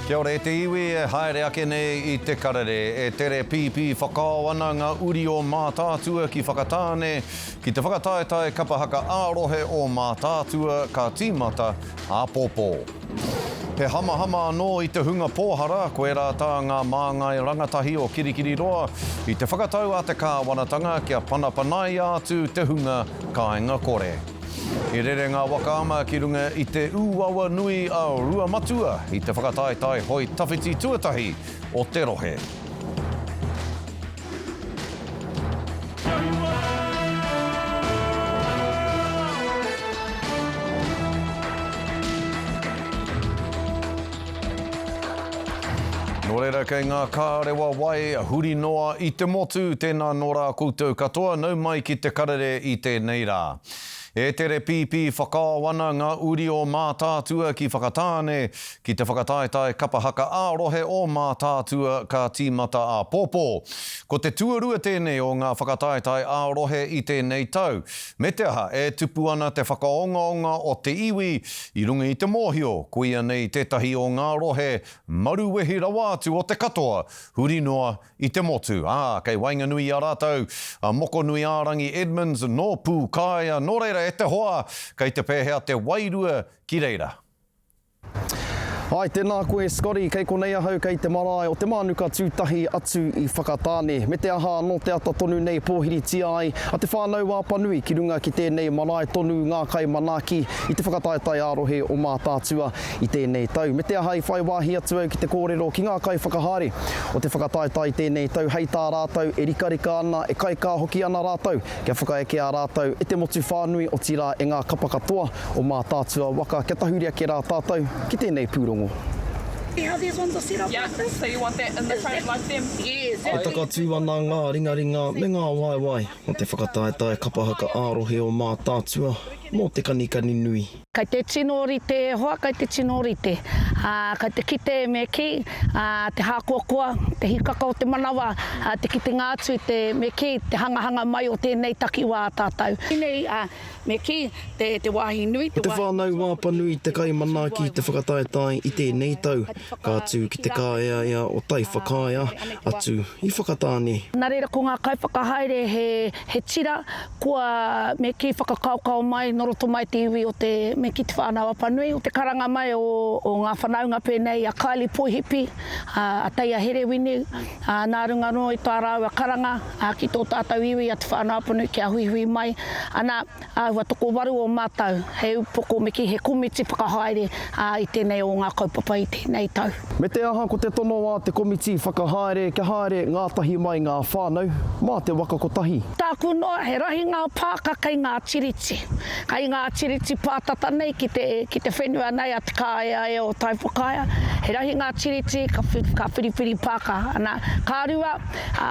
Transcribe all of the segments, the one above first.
Kia ora e te iwi e haere ake nei i te karere. E tere pīpī whakaao ana ngā uri o Mātaatua ki Whakatāne ki te whakataetae kapa haka ā-rohe o Mātaatua ka tīmata āpōpō. He hamahama anō i te hunga pōhara, koirā tā ngā māngai rangatahi o Kirikiriroa i te whakatau a te kāwanatanga kia panapanaia atu te hunga kāinga kore. I rere ngā waka ama ki runga i te ūawa nui a Ruamatua i te whakataetae hoe tawhiti tuatahi o te rohe. Nō reira kei ngā kārewa wai huri noa i te motu, tēnā nō rā koutou katoa, nau mai ki te karere i tēnei rā. E tere pīpī whakaao ana ngā uri o Mātaatua ki Whakatāne ki te whakataetae kapa haka ā-rohe o Mātaatua ka tīmata āpōpō. Ko te tuarua tēnei o ngā whakataetae ā-rohe i tēnei tau. Me te aha, e tupu ana te whakaongaonga o te iwi i runga i te mōhio koia nei tētahi o ngā rohe maruwehi rawa atu o te katoa huri noa i te motu, ā, kei waenganui i a rātou a Mokonuiārangi Edmonds nō Pūkāea, nō reira e te hoa, kei te pēhea te wairua ki reira? Āe, tēnā koe Scotty, kei konei ahau kei te marae o Te Mānuka Tūtahi atu i Whakatāne. Me te aha anō te ata tonu nei pōhiritia ai a Te Whānau-ā-Apanui ki runga ki tēnei marae tonu ngā kaimanaaki i te whakataetae ā-rohe o Mātaatua i tēnei tau. Me te aha i whai wāhi atu au ki te kōrero ki ngā kaiwhakahaere o te whakataetae i tēnei tau hei tā rātou e rikarika ana, e kaikā hoki ana rātou kia whakaekea rātou e te motu whānui otirā e ngā kapa katoa o Mātaatua waka kia tahuri ake rā tātou ki tēnei pūrongo. E takatū ana ngā ringaringa me ngā waewae o te whakataetae kapa haka ā-rohe o Mātaatua mō te kanikani nui. Kei te tino rite e hoa, kei te tino rite. Ā, kei te kite me kī, ā, te hākoakoa, te hikaka o te manawa, ā, te kitenga atu i te, me kī, te hangahanga mai o tēnei takiwā a tātou. Tēnei, ā, me kī, te, te wāhi nui, te Ko Te Whānau Apanui te kaimanaaki te whakataetae i tēnei tau, ka tū ki te kāeaea o Taiwhakaea, atu i Whakatāne. Nā reira ko ngā kaiwhakahaere he, he tira, Kua, me kī, whakakaokao mai nō roto mai te iwi o te, me kī, Te Whānau-a-Apanui, o te karanga mai o, o ngā whanaunga pēnei i a Kylie Poihipi, a Teia Herewini, ā, nā runga anō i tā rāua karanga, ā, ki tō tātou iwi a Te Whānau-a-Apanui kia huihui mai, ana, āhua tokowaru o mātou, he upoko, me kī, he komiti whakahaere, ā, i tēnei o ngā kaupapa i tēnei tau. Me te aha ko te tono a te komiti whakahaere kia haere ngātahi mai ngā whānau mā te waka kotahi. Tāku noa, he rahi ngā pāka kei ngā tiriti. Kei ngā tiriti pātata nei ki te, ki te whenua nei a Te Kāeaea o Taiwhakaea. He rahi ngā tiriti ka, ka whiriwhiri pāka. Ana, ka rua, ā,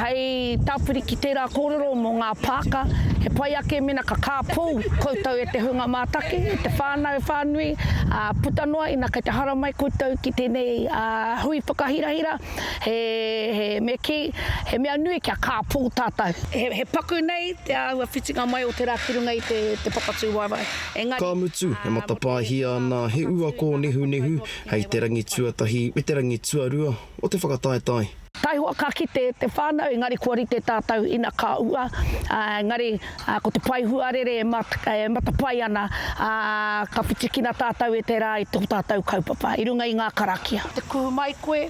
hei tāpiri ki tērā kōrero mō ngā pāka, he pai ake mēnā ka kāpō koutou e te hunga mātaki, e te whānau whānui, ā, puta noa ina kei te haramai koutou ki tēnei, ā, hui whakahirahira. He, he, me kī, he mea nui kia kāpō tātou. He, he paku nei te āhua whitinga mai o te rā ki runga i te, te papatūwaewae. Engari, Ka mutu, e matapaehia ana he ua kōnehunehu hei te rangi tuatahi me te rangi tuarua o te whakataetae. Taihoa ka kite te whānau, engari kua rite tātou ina ka ua, ā, engari, ā, ko te pae huarere e mat, e matapae ana, ā, ka whitikina tātou e te rā i tō tātou kaupapa, i runga i ngā karakia. Te kuhu mai koe,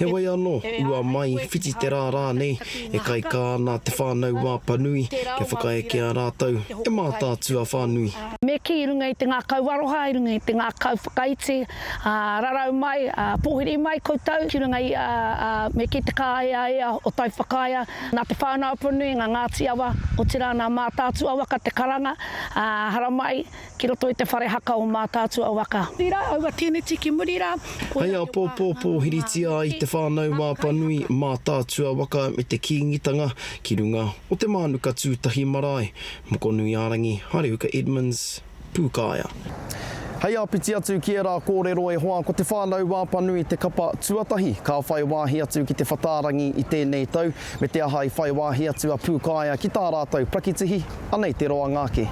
Heoi anō, ua mai, whiti te rā rānei, e kaikā ana te whānau Apanui kia whakaekea rātou e Mātaatua whānui. Me kī, i runga i te ngākau aroha, i runga i te ngākau whakaiti, ā, rarau mai, ā, pōhiri mai koutou ki runga i a, ā, me kī te kāeaea o Taiwhakaea, nā Te Whānau-a-Apanui, ngā Ngāti Awa, otirā nā Mātaatua waka te karanga, ā, haramai ki roto i te whare haka o Mātaatua waka. Rā, aua tēneti ki muri rā, Hei āpōpō pōhiritia ai Te Whānau-a-Apanui, Mātaatua waka me te Kīngitanga ki runga o Te Mānuka Tūtahi Marae, Mokonuiārangi, Harehuka Edmonds. Pūkāea. Hei āpiti atu ki ērā kōrero e hoa, ko Te Whānau-ā-Apanui te kapa tuatahi ka whai wāhi atu ki te whatārangi i tēnei tau, me te aha i whai wāhi atu a Pūkāea ki tā rātou prakitihi, anei te roanga ake.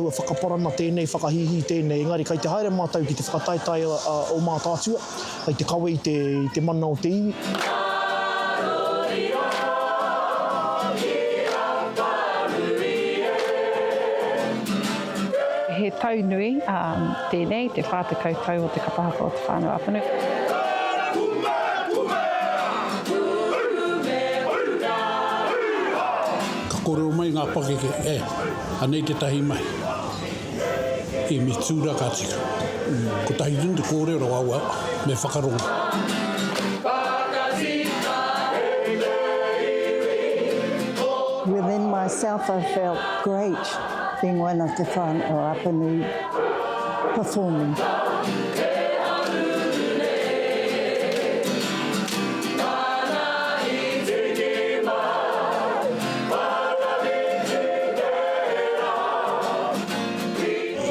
āhua whakaparana tēnei, whakahīhī tēnei, engari kai te haere mātou ki te whakataetae o Mātaatua, kai te kawe i te, i te mana o te iwi. He tau nui tēnei, te 40 tau o te kapa haka o Te Whānau-a-Apanui. Ka kōrero mai ngā pakeke, e, anei tētahi mahi. I me tūra ka tika. Kotahi tonu te kōrero aua, me whakarongo. Within myself I felt great being one of Te Whānau-a-Apanui performing.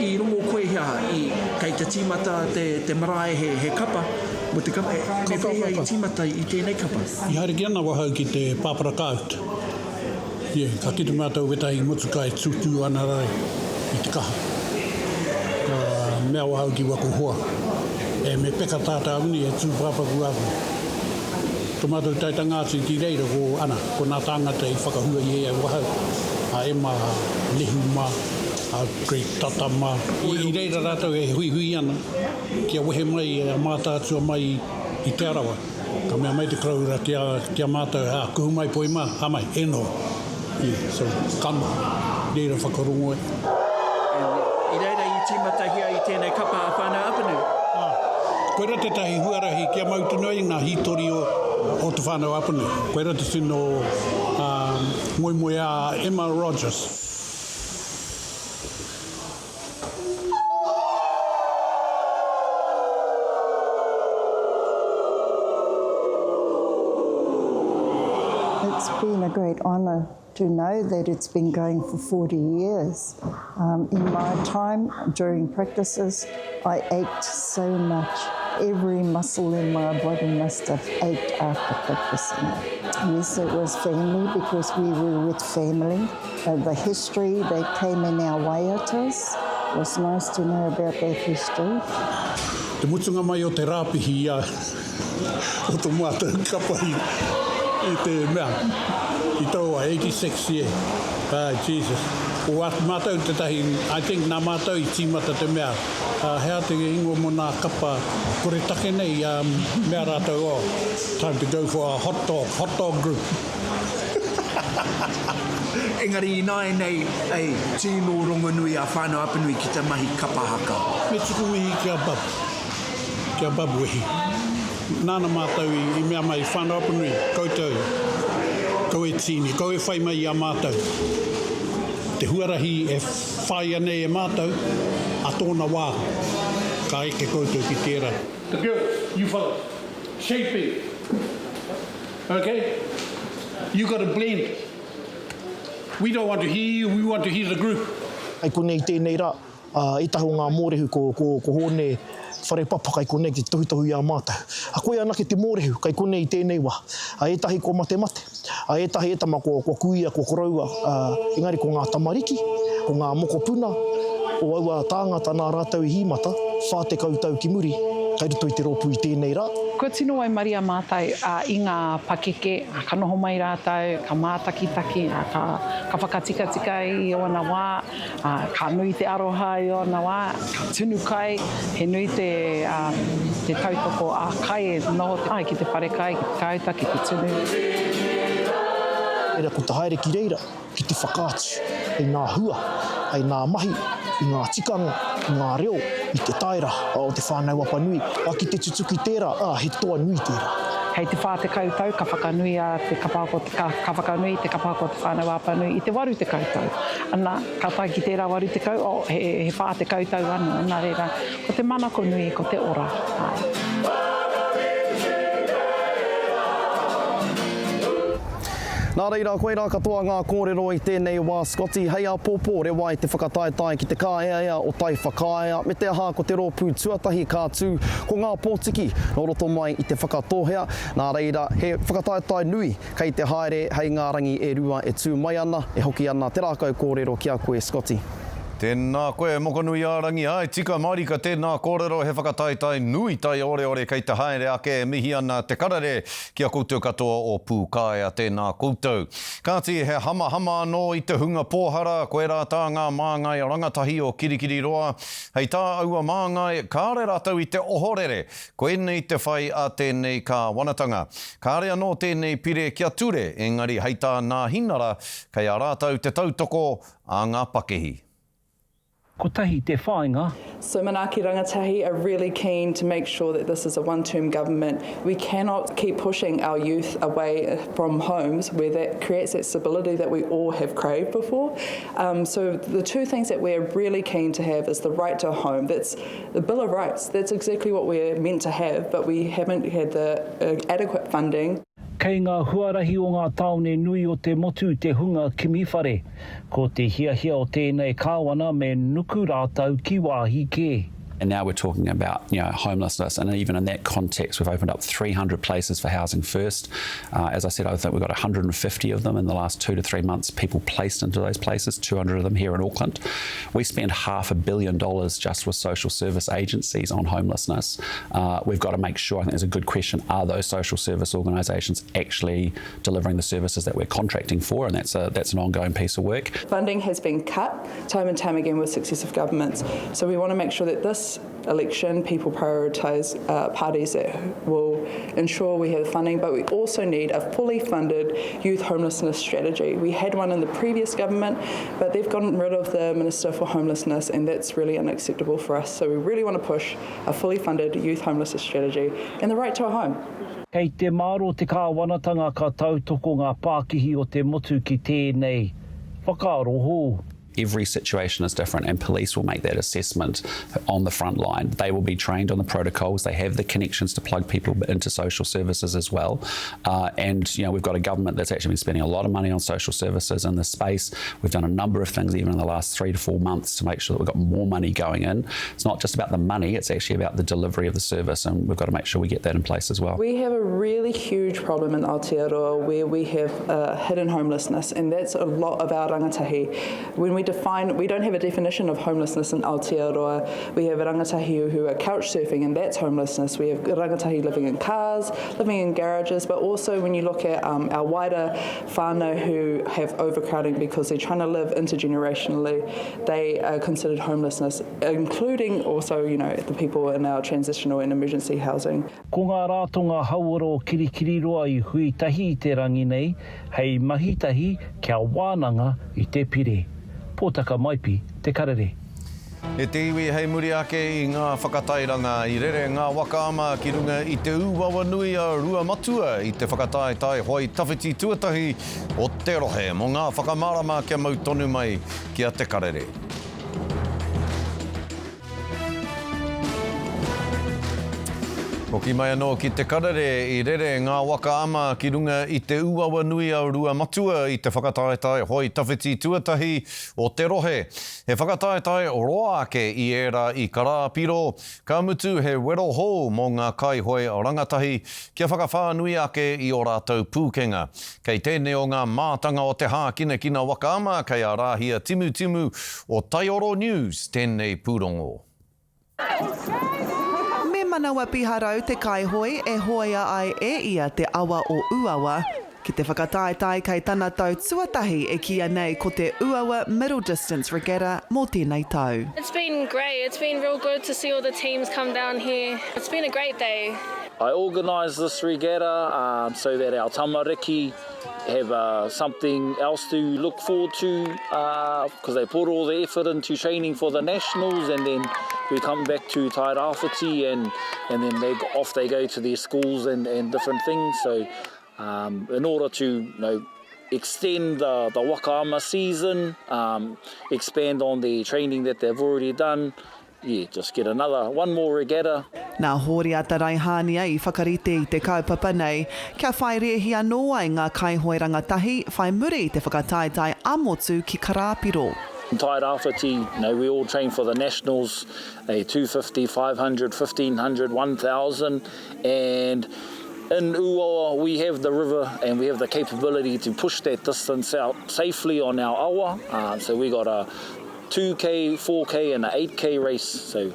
I rongo koe he aha, i, kei te tīmata te, te marae he, he kapa, mo te kapa, me pēhea i tīmata i tēnei kapa? I haere ki ana wahau ki te pāparakāuta. Yeah, ka kite mātou wētahi motuka e tūtū ana rā i te kaha. Ka mea wahau ki waku hoa, e me peka tātou nei e tūpāpaku aku. To mātou taetanga atu ki reira ko, ana, ko nā tāngata i whakahua i e wahau, a Emma, a Nehu mā, a Greg Tata mā. I reira rātou e huihui ana kia wehe mai a Mātaatua mai i Te Arawa. Ka mea mai te koroura ki a, ki a mātou, ā, kuhu mai poi mā, ha mai, e noho. Yeah, so, ka noho. Reira whakarongo ai. I reira i tīmatahia i tēnei kapa a Whānau Apanui. Ā, koira tētahi huarahi kia mau tonu ai ngā hītori o, o Te Whānau Apanui. Koira te tino, ā, moemoeā a Emma Rogers. It's been a great honour to know that it's been going for 40 years. Um, in my time during practices, I ached so much. Every muscle in my body must have ached after practicing. Yes, it was family because we were with family. Uh, the history that came in our waiatas was nice to know about that history. Te mutunga mai o te rāpihi i a o to mātou kapa i, i te mea, i taua 86 yeah. Ah, Jesus. O a mātou tētahi, I think nā mātou i tīmata te mea, uh, he aha te ingoa mō nā kapa kore take nei, um, mea rātou, oh, time to go for a hot dog, hot dog group. Engari ināianei, ei, tino rongonui a Whānau Apanui ki te mahi kapa haka. Me tuku mihi ki a Bub, ki a Bub Wehi. Nāna mātou i mea mai, Whānau Apanui, koutou, kau e tīni, kau e whai mai i a mātou. Te huarahi e whāia nei e mātou, a tōna wā, ka eke koutou ki tērā. The girls, you follow. Shaping. Ok? You got to blend. We don't want to hear you, we want to hear the group. Kai konei i tēnei rā, ētahi o ngā mōrehu ko, ko, ko Hōne Wharepapa kai konei ki te tohutohu i a mātou. A koia anake te mōrehu kai konei i tēnei wā. A ētahi kua matemate, a ētahi e tama kua, kua kuia, kua koroua, ā, engari ko ngā tamariki, ko ngā mokopuna o aua tāngata nā rātou i hīmata, 40 tau ki muri, kai roto i te rōpū i tēnei rā. Kua tino waimaria mātou i ngā pakeke, ka noho mai rātou, ka mātakitaki, ka, ka whakatikatika i ōna wā, ka nui te aroha i ōna wā, ka tunu kai, he nui te, te tautoko ā-kai e noho ai ki te wharekai, ki te kāuta, ki te tunu. Reira ko te haere ki reira, ki te whakaatu i ngā hua, i ngā mahi, i ngā tikanga, i ngā reo, i te taera o Te Whānau Apanui, ā, ki te tutuki tērā, ā, he toa nui tērā. Hei te 40 tau ka whakanui a te kapa haka, ka, ka whakanui te kapa haka o Te Whānau Apanui i te 80 tau. Ana, ka tae ki tērā 80, oh, he, he 40 tau anō, nā reira, ko te manako nui, ko te ora, āe. Nā reira, koirā katoa ngā kōrero i tēnei wā Scotty, hei āpōpō rewa ai te whakataetae ki te kāeaea o Taiwhakaea, me te aha ko te rōpū tuatahi ka tū ko Ngā Pōtiki nō roto mai i Te Whakatōhea, nā reira, he whakataetae nui kei te haere hei ngā rangi e rua e tū mai ana, e hoki ana te rākau kōrero ki a koe Scotty. Tēnā koe Mokonuiārangi, āe tika mārika tēnā kōrero he whakataetae nui taioreore kei te haere ake e mihi ana te karere ki a koutou katoa o Pūkaea tēnā koutou. Kāti he hamahama anō i te hunga pōhara, koirā tā ngā māngai rangatahi o Kirikiriroa, hei tā aua māngai kāre rātou i te ohorere, koinei te whai a tēnei kāwanatanga. Kāre anō tēnei pire kia ture, engari hei tā Nāhinara kei a rātou te tautoko a ngā pakihi. Kotahi te whāinga. So Manaaki Rangatahi are really keen to make sure that this is a one-term government. We cannot keep pushing our youth away from homes where that creates that stability that we all have craved before. Um, so the two things that we're really keen to have is the right to a home. That's the Bill of Rights. That's exactly what we're meant to have, but we haven't had the uh, adequate funding. Kei ngā huarahi o ngā tāone nui o te motu te hunga kimi whare. Ko te hiahia o tēnei kāwana me nuku rātou ki wāhi kē. And now we're talking about you know, homelessness, and even in that context, we've opened up 300 places for Housing First. Uh, as I said, I think we've got 150 of them in the last two to three months, people placed into those places, 200 of them here in Auckland. We spend half a billion dollars just with social service agencies on homelessness. Uh, we've got to make sure, I think there's a good question, are those social service organisations actually delivering the services that we're contracting for? And that's, a, that's an ongoing piece of work. Funding has been cut time and time again with successive governments. So we want to make sure that this election people prioritise uh, parties that will ensure we have funding, but we also need a fully funded youth homelessness strategy. We had one in the previous government, but they've gotten rid of the Minister for Homelessness, and that's really unacceptable for us. So we really want to push a fully funded youth homelessness strategy and the right to a home. Kei te māro te kāwanatanga ka tautoko ngā pākihi o te motu ki tēnei whakaaro hou. Every situation is different and police will make that assessment on the front line. They will be trained on the protocols. They have the connections to plug people into social services as well. Uh, and, you know, we've got a government that's actually been spending a lot of money on social services in this space. We've done a number of things even in the last three to four months to make sure that we've got more money going in. It's not just about the money, it's actually about the delivery of the service, and we've got to make sure we get that in place as well. We have a really huge problem in Aotearoa where we have uh, hidden homelessness, and that's a lot of our rangatahi. When we define, we don't have a definition of homelessness in Aotearoa. We have rangatahi who are couch surfing, and that's homelessness. We have rangatahi living in cars, living in garages, but also when you look at um, our wider whānau who have overcrowding because they're trying to live intergenerationally, they are considered homelessness, including also, you know, the people in our transitional and emergency housing. Ko ngā ratonga hauora o Kirikiriroa i hui tahi i te rangi nei hei mahi tahi kia wānanga i te pire. Pōtaka Maipi, Te Karere. E te iwi hei muri ake i ngā whakatairanga i rere ngā waka ama ki runga i te ūawa nui a Ruamatua i te whakataetae hoe tawhiti tuatahi o te rohe. Mō ngā whakamārama kia mau tonu mai ki a Te Karere. Hoki mai anō ki Te Karere, i rere ngā waka ama ki runga i te uawa nui a Ruamatua i te whakataetae hoe tawhiti tuatahi o te rohe. He whakataetae roa ake i ērā i Karāpiro, ka mutu he wero hou mō ngā kaihoe rangatahi kia whakawhānui ake i ō rātou pūkenga. Kei tēnei o ngā mātanga o te hākinakina waka ama, kei a Rāhia Timutimu o Taioro News tēnei pūrongo. Me manawa piharau te kaihoe e hoea ai e ia te awa o Uawa ki te whakataetae kei tana tau tuatahi e kīia nei ko te Uawa Middle Distance Regatta mō tēnei tau. It's been great, it's been real good to see all the teams come down here, it's been a great day. I organise this regatta um, so that our tamariki have uh, something else to look forward to because uh, they put all the effort into training for the nationals and then we come back to Tairāwhiti and, and then they, off they go to their schools and, and different things. So um, in order to you know, extend the, the waka season, um, expand on the training that they've already done, yeah, just get another, one more regatta. Nā Hōriata Raihānia i whakarite i te kaupapa nei, kia whai rēhi anō ai ngā kaihoe rangatahi whai muri i te whakataetae ā-motu ki Karāpiro. In Tairāwhiti, you know, we all train for the nationals, a 250, 500, 1500, 1000, and in Uawa we have the river and we have the capability to push that distance out safely on our awa, uh, so we got a. 2K, 4K and a 8K race. So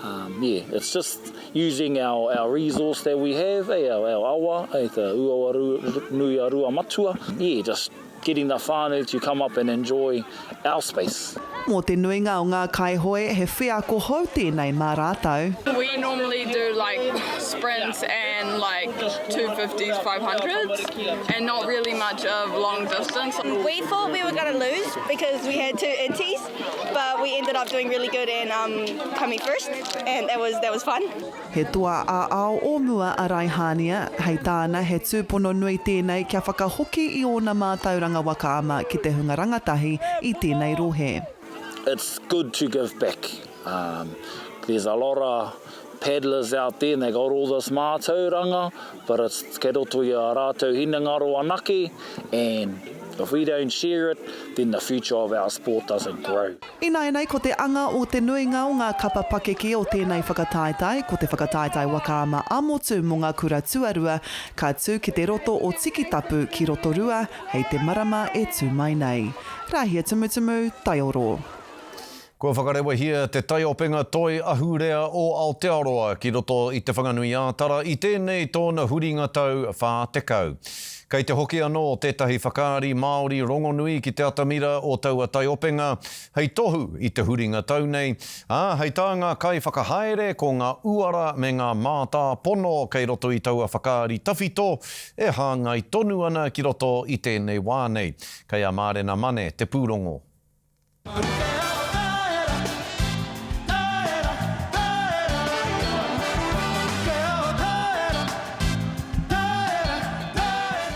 um, yeah, it's just using our, our resource that we have, eh, our, our awa, eh, the uawa nui a rua matua. Yeah, just getting the whānau to come up and enjoy our space. Mō te nuinga o ngā kaihoe, he wheako hou tēnei mā rātou. We normally do like sprints and like 250s, 500s and not really much of long distance. We thought we were going to lose because we had two inties, but we ended up doing really good and um, coming first and that was, that was fun. He toa ā-ao o mua a Raihānia, hei tāna he tūpono nui tēnei kia whakahoki i ōna mātauranga waka ama ki te hunga rangatahi i tēnei rohe. It's good to give back. Um, there's a lot of paddlers out there and they got all this mātauranga, but it's kei roto i a rātou hinengaro anake and if we don't share it, then the future of our sport doesn't grow. Ināianei ko te anga o te nuinga o ngā kapa pakeke o tēnei whakataetae ko te whakataetae waka ama ā-motu mō ngā kura tuarua ka tū ki te roto o Tikitapu ki Rotorua hei te marama e tū mai nei. Rāhia Tumutumu, Taioro. Kua whakarewahia te taiopenga toi ahurea o Aotearoa ki roto i Te Whanganui-ā-Tara i tēnei tōna huringa tau 40. Kei te hoki anō tētahi whakaari Māori rongonui ki te atamira o taua taiopenga hei tohu i te huringa tau nei, ā, hei tā ngā kaiwhakahaere ko ngā uara me ngā mātāpono kei roto i taua whakaari tawhito e hāngai tonu ana ki roto i tēnei wā nei. Kei a Mārena Mane te pūrongo.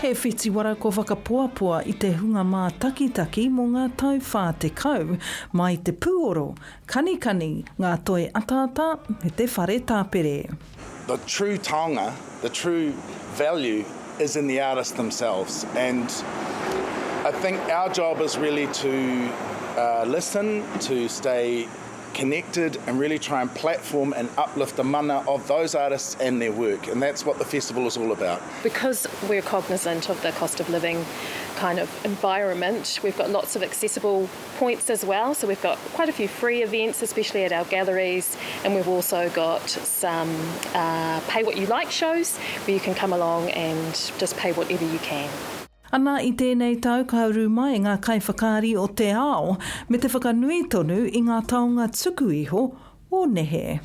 He whitiwara kua whakapoapoa i te hunga mātakitaki mō ngā tau 40, mai te pūoro, kanikani, ngā toi ataata me te whare tāpere. The true taonga, the true value is in the artists themselves and I think our job is really to uh, listen, to stay connected and really try and platform and uplift the mana of those artists and their work and that's what the festival is all about. Because we're cognizant of the cost of living kind of environment, we've got lots of accessible points as well. So we've got quite a few free events, especially at our galleries, and we've also got some uh, pay what you like shows where you can come along and just pay whatever you can. Ana i tēnei tau ka uru mai ngā kaiwhakaari o te ao me te whakanui tonu i ngā taonga tuku iho o nehe.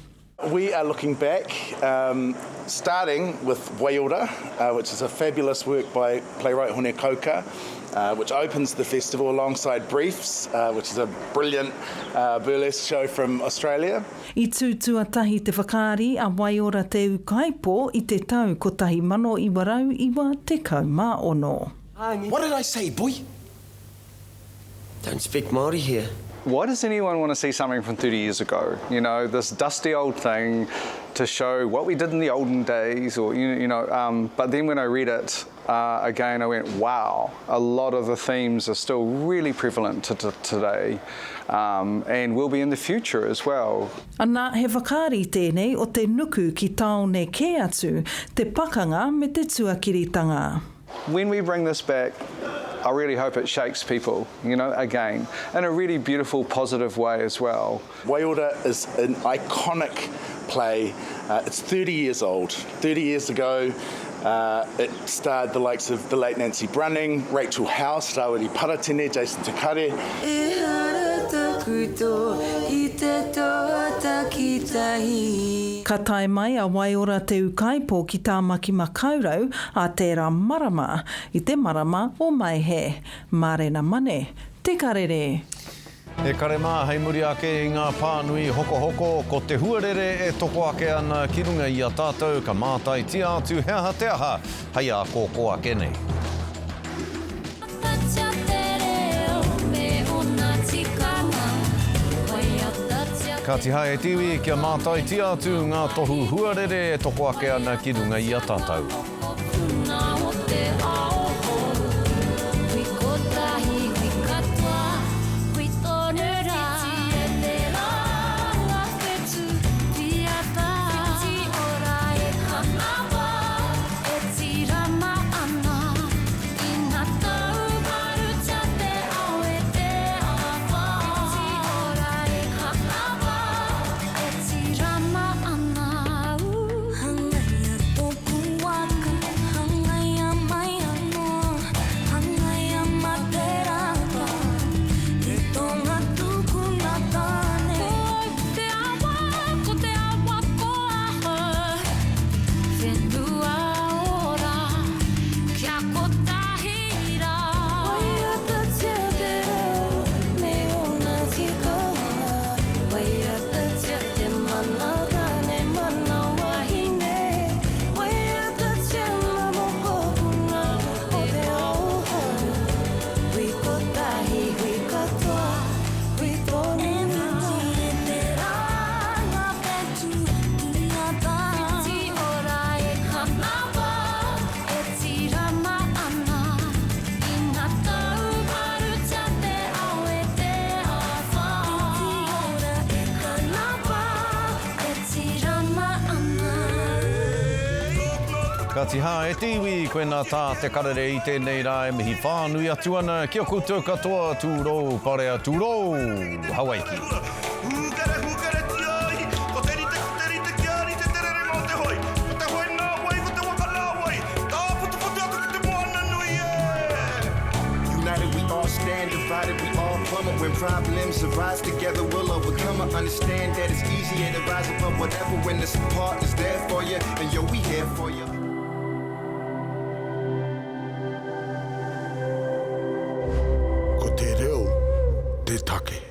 We are looking back, um, starting with Waiora, uh, which is a fabulous work by playwright Hone Kauka, uh, which opens the festival alongside Briefs, uh, which is a brilliant uh, burlesque show from Australia. I tū tuatahi te whakaari a Waiora Te Ūkaipō i te tau 1996. What did I say, boy? Don't speak Māori here. Why does anyone want to see something from 30 years ago? You know, this dusty old thing to show what we did in the olden days, or, you, you know, um, but then when I read it uh, again, I went, wow, a lot of the themes are still really prevalent to, to today um, and will be in the future as well. Ana, he whakaari tēnei o te nuku ki tāone kē atu, te pakanga me te tuakiritanga. When we bring this back, I really hope it shakes people, you know, again, in a really beautiful, positive way as well. Waiora is an iconic play. Uh, it's 30 years old. 30 years ago, uh, it starred the likes of the late Nancy Brunning, Rachel House, Rawiri Paratene, Jason Te Kare. Ka tae mai a Waiora Te Ūkaipō ki Tāmaki Makaurau ā tērā marama, i te marama o Maehe. Mārena Mane, Te Karere. E kare mā, hei muri ake i ngā pānui hokohoko, ko te huarere e toko ake ana ki runga i a tātou, ka mātaitia atu he aha te aha hei ākōkō ake nei. Kāti hae te iwi kia mātaitia atu ngā tohu huarere e toko ake ana ki runga i a tātou. Kāti hā, e te iwi, koinā tā te karere i tēnei rā e mihi whānui atu ana ki a koutou katoa, tūrou, parea, tūrou, Hawaiki. United we all stand, divided we all plummet. When problems arise, together we'll overcome it. Understand that it's easier to rise above whatever when the support is there for you. And yo, we here for you. Ko te reo te take.